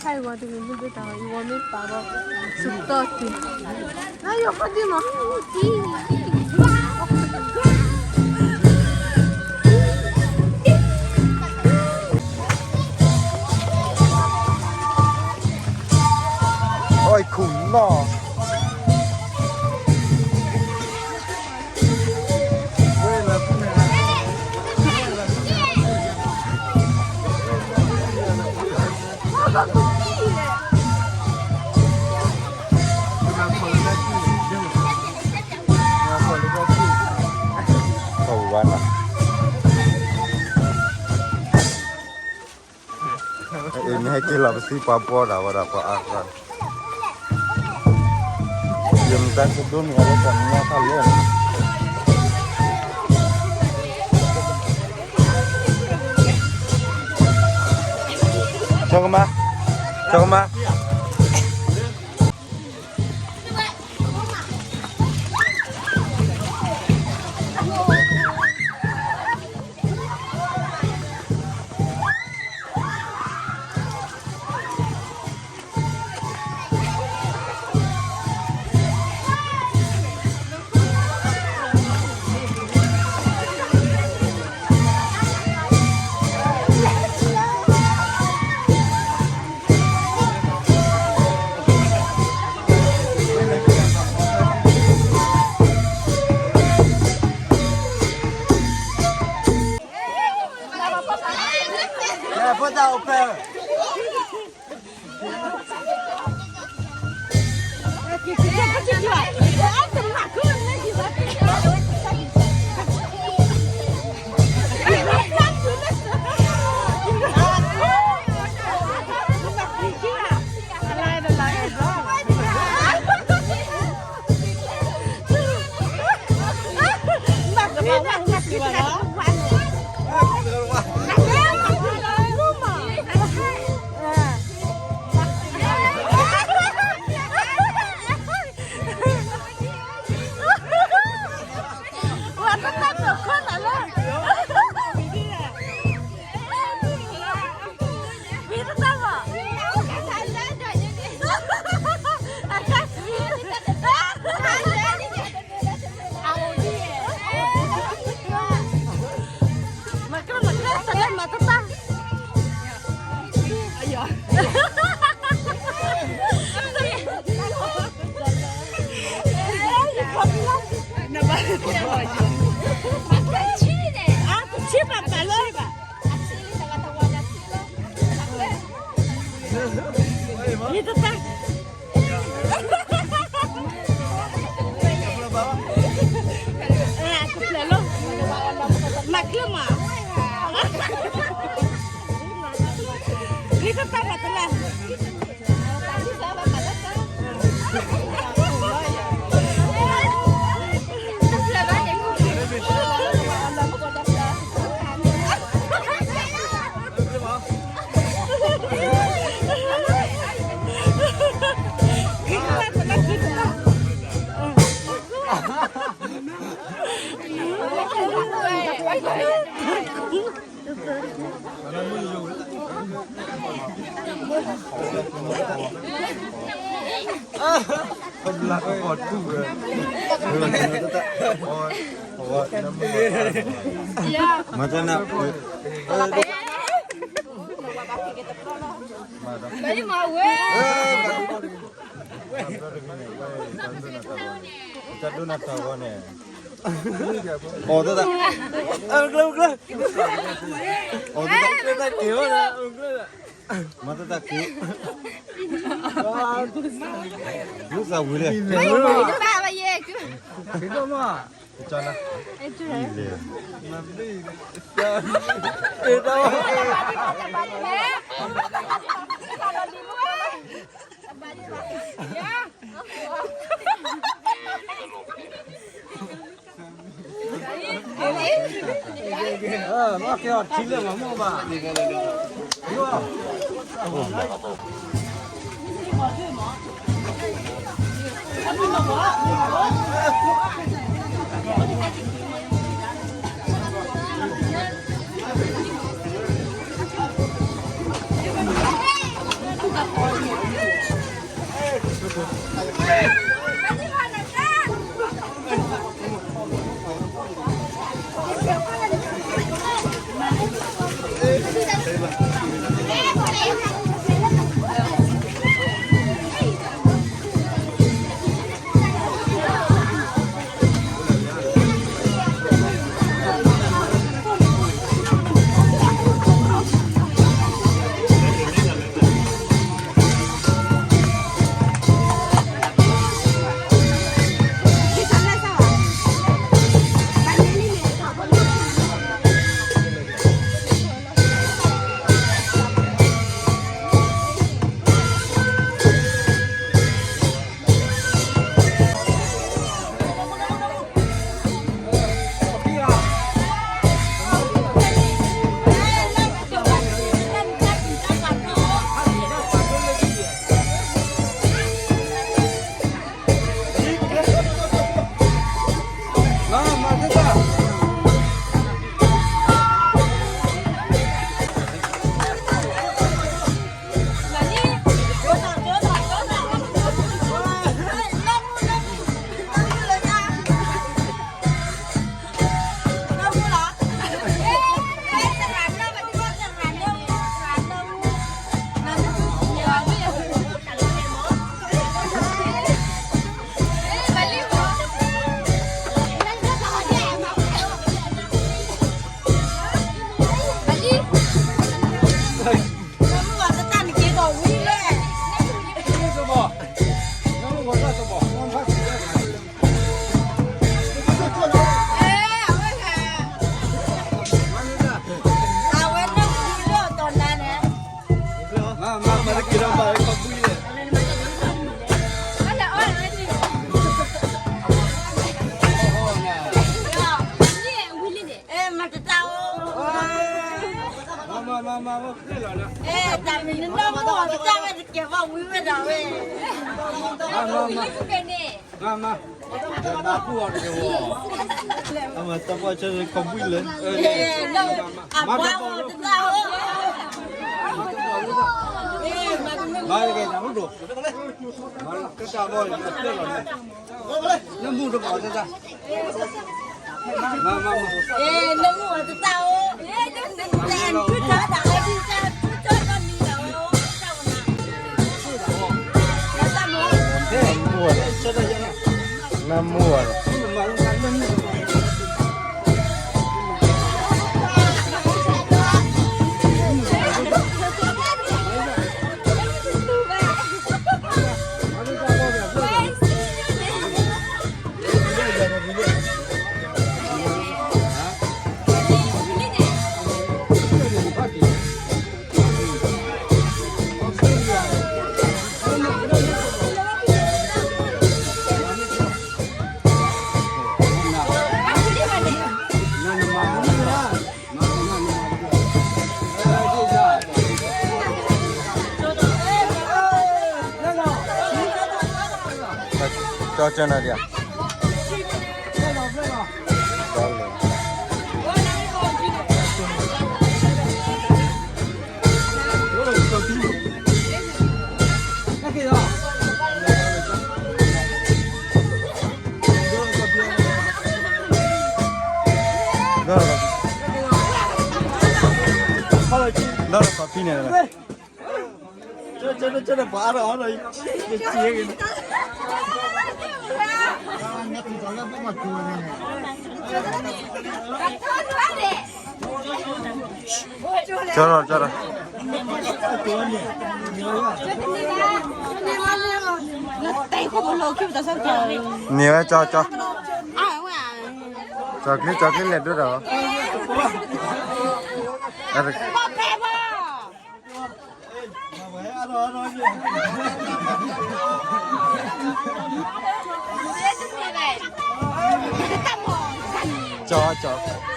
အဝဲတဂ့ၤမ့ၢ်ဒိၣ်တၢ်အီၤ ယဝဲမ့ၢ်ပာ်ဘၣ် စူးတီၢ်တ့ၢ် နယီၤခီဒံမး အီၣ်ခူၣ်နီၢ် ဝါနၤ အ့ၣ် မ့ၢ်ဟဲက့ၤလီၤပသံပှၤဘီဒၣ်ဝဲဒၣ်ပှၤအါကျါ ယမတၤကဒိမ့ၢ်အလၢတၢ်မံၤညါခါလဲၣ် ဆိကမး ဆိကမးမတန တၢ်ဒိၣ်နၢ်တၢ်ဂီၤန့ၣ် အီၤတၢ်တၢ် အကျၢၤ ကျၢၤ အီၤတၢ်တၢ် ကျၢၤတၢ်က့ၤဝဲဒၣ် အကျၢၤ မၤတၢ်တၢ်က့ၤ ဒိၣ်သးဝံၤလဲၣ် က့ၤဒိၣ်မး ကၠီနၤ လဲၣ် က့ၤဒိၣ် ဘၣ်ကဲအီၤထံလၢမၤမိၢ်ဘၣ် တၢ် မၤမၤမၤမၤ တၢ်မံၤနနီၢ်မူအီၤ တၢ်ဝဲတကဲဘၣ်ဝံၤဝဲဒၣ်ဝဲ မၤမၤမၤ မၤမၤ အမၤတၢ်ပှၢ်ဆၢကီၢ်ဘှံးလၢ အဘၣ်အီၤတၢ်အိၣ် မၤတကဲတၢ်အိၣ်ဒိၣ် မၤတၢ်ဘၣ်အီၤတၢ်အိၣ် နမူတဘၣ်တၢ် မၤမၤမၤ နမူအီၤတၢ်အိၣ် နမူအီၤ ကၠီကၢနၤဒံးဧါ ဒီးလီၤခီဖံန့ၣ် ကၠီလီၤ ကၠီလီၤ န့ၢ်ဝဲ ကၠီ ကၠီ ကၠီချံ ကၠီချံလဲၤဒိဒီး ကၠီ ကၠီ